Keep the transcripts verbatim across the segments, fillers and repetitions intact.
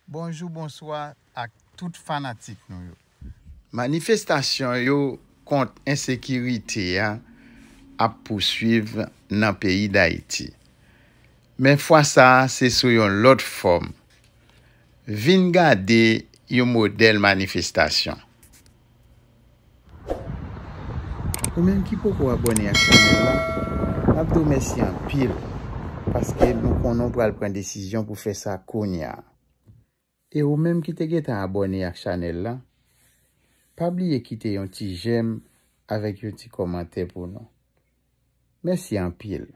Bonjou, bonswa ak tout fanatik nou yo. Manifestasyon yo kont ensekirite a ap pouswiv nan peyi Dayiti. Men fwa sa a, se sou yon lòt fòm. Vin gade yon modèl manifestasyon. Ou menm ki poko abòne ak chanèl la, n ap di w mèsi anpil, paske nou konnen w pral pran desizyon pou fè sa kounye a. E ou menm ki te gentan abòne ak chanèl la, pa bliye kite yon ti jèm avèk yon ti kòmantè pou nou. Mèsi anpil.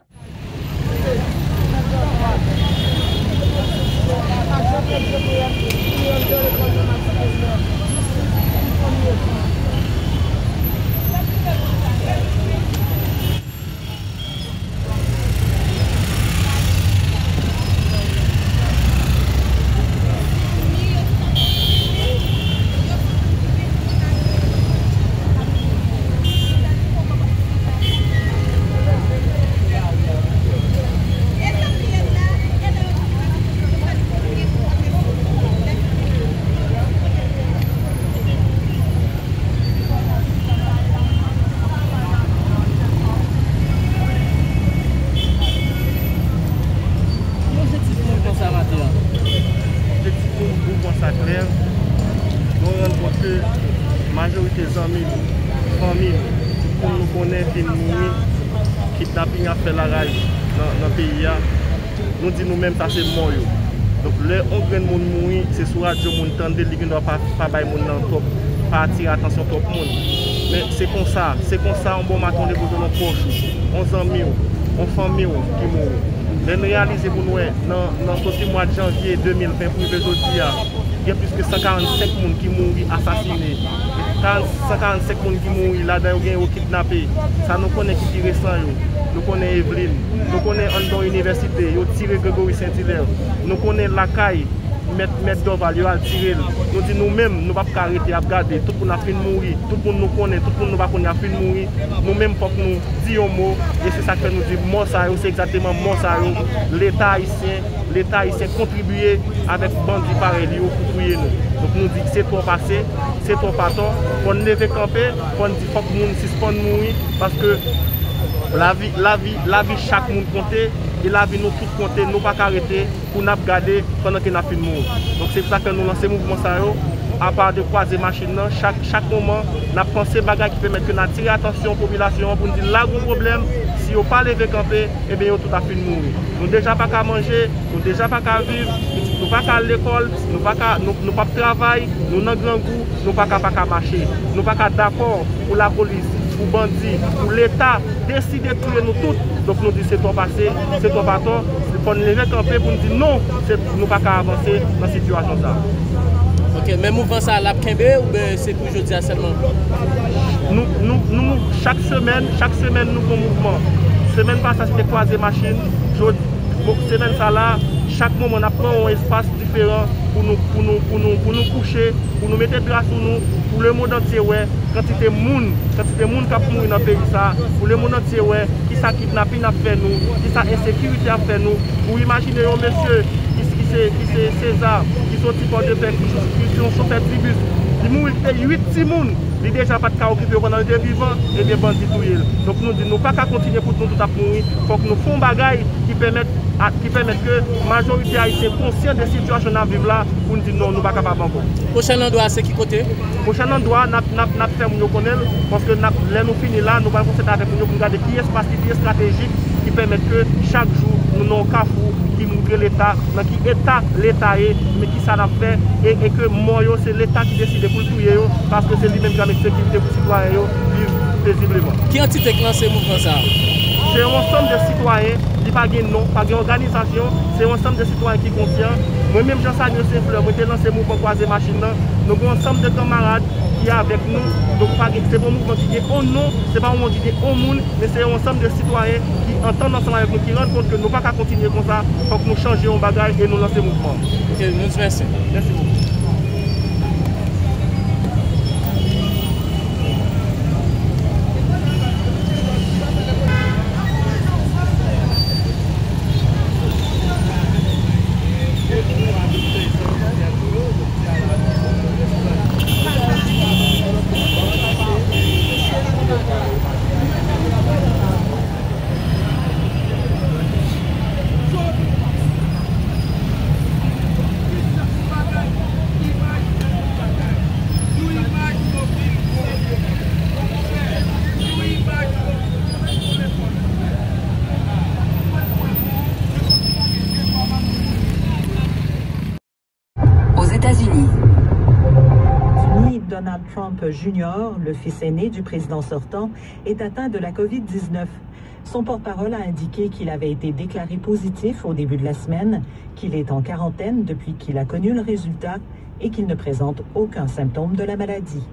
Ki objektif nou konsa maten an? Objektif nou, nou konsa klè. Nou rann kont ke majorite zanmi nou, fanmi nou, tout moun nou konnen fin mouri, kidnaping ap fè laraj nan, nan peyi a. Nou di nou menm sa se mò yo. Donk, lè yon grenn moun mouri, se sou radyo moun tande, li gendwa pa, pa bay moun nan twòp, pa atire atansyon twòp moun. Men se konsa, se konsa, yon bon maten, w dekouvri yon pwòch ou, yon zanmi w, yon fanmi w ki mouri. Lè n reyalize pou n wè, nan, nan soti mwa janvye de mil ven pou rive jodi a, gen plis ke san karannsenk moun ki mouri asasine. San karannsenk moun ki mouri, ladan yo gen yo kidnape. Sa nou konnen ki pi resan yo. Nou konnen Evelyn. Nou konnen anndan yon inivèsite, yo tire Gregory Saint Hilaire. Nou konnen lakay mèt, mèt Dorval, yo al tire l. Nou di nou menm, nou p ap ka rete ap gade. Tout moun ap fin mouri. Tout moun nou konnen, tout moun nou pa konnen ap fin mouri. Nou menm, fòk nou di yon mo. E se sa k fè nou di mò sa yo, se egzakteman mò sa yo. Leta ayisyen Leta ayisyen kontribye avèk bandi parèy li yo pou touye nou. Donk nou di se twòp ase, se twòp atò. Fò n leve kanpe, fò n di fòk moun sispann mouri, paske lavi, lavi, lavi chak moun konte, e lavi nou tout konte, nou pa ka rete pou n ap gade pandan ke n ap fin mouri. Donk se pou sa ke nou lanse mouvman sa yo, apa de kwaze machin nan, chak, chak moman, n ap panse bagay ki pèmèt ke n atire atansyon popilasyon an pou n di la gon pwoblèm, si yo pa leve kanpe, ebyen yo tout ap fin mouri. Nou deja pa ka manje, nou deja pa ka viv, pitit nou pa ka al lekòl, nou pa ka, nou, nou p ap travay, nou nan grangou, nou pa ka pa ka mache. Nou pa ka dakò pou lapolis, pou bandi, pou Leta deside touye nou tout. Donk nou di se twòp ase, se twòp atò, fò n leve kanpe pou n di non, se, nou pa ka avanse nan sitiyasyon sa a. Ok, men mouvman sa a, l ap kenbe oubyen se pou jodi a sèlman? Nou, nou, nou, chak semèn, chak semèn nou fè mouvman. Semèn pase a, se te kwaze machin. Jodi, bon, semèn sa la, chak moman n ap pran yon espas diferan pou nou, pou nou, pou nou, pou nou kouche, pou nou mete dra sou nou, pou lemonn antye wè kantite moun, kantite moun k ap mouri nan peyi sa, pou lemonn antye wè kisa kidnapin ap fè nou, kisa ensekirite ap fè nou. Ou imajine yon mesye ki, ki se, ki se Seza, ki soti Pòdepè, ki, ki se yon chofè tribis, li mouri, li kite uit timoun, li deja pa t ka okipe yo pandan li te vivan, ebyen bandi touye l. Donk nou di nou pa ka kontinye pou nou tout ap mouri, fòk nou fè yon bagay ki pèmèt, a, ki pèmèt ke majorite ayisyen konsyan de sitiyasyon n ap viv la, pou n di non, nou pa kapab ankò. Pwochèn andwa se ki kote? Pwochèn andwa, n ap, n ap, n ap fè moun yo konnen l, paske n ap, lè nou fini la, nou pral konsèlte avèk moun yo pou n gade ki espas ki pi estratejik, ki pèmèt ke chak jou nou nan yon kafou ki montre Leta nan ki eta Leta ye, men kisa n ap fè, e, e ke mò yo, se Leta ki deside pou l touye yo, paske se li menm ki ap mete sekirite pou sitwayen yo viv pezibleman. Ki antite k lanse mouvman sa a? Se yon ansanm de sitwayen, li pa gen non, pa gen òganizasyon, se yon ansanm de sitwayen ki konsyan. Mwen menm, Jean Samuel Saint Fleur, mwen te lanse mouvman kwaze machin nan. Nou gen yon ansanm de kanmarad ki avèk nou. Donk, pa gen, se pa yon mouvman ki gen yon non, se pa yon mouvman ki gen yon moun, men se yon ansanm de sitwayen ki antann ansanm avèk nou, ki rann kont ke nou pa ka kontinye konsa, fòk nou chanje yon bagay e nou lanse mouvman. Ok, nou di mèsi. Mèsi bokou. Donald Trump Junior, le fils aîné du président sortant, est atteint de la covid dix-neuf. Son porte-parole a indiqué qu'il avait été déclaré positif au début de la semaine, qu'il est en quarantaine depuis qu'il a connu le résultat et qu'il ne présente aucun symptôme de la maladie.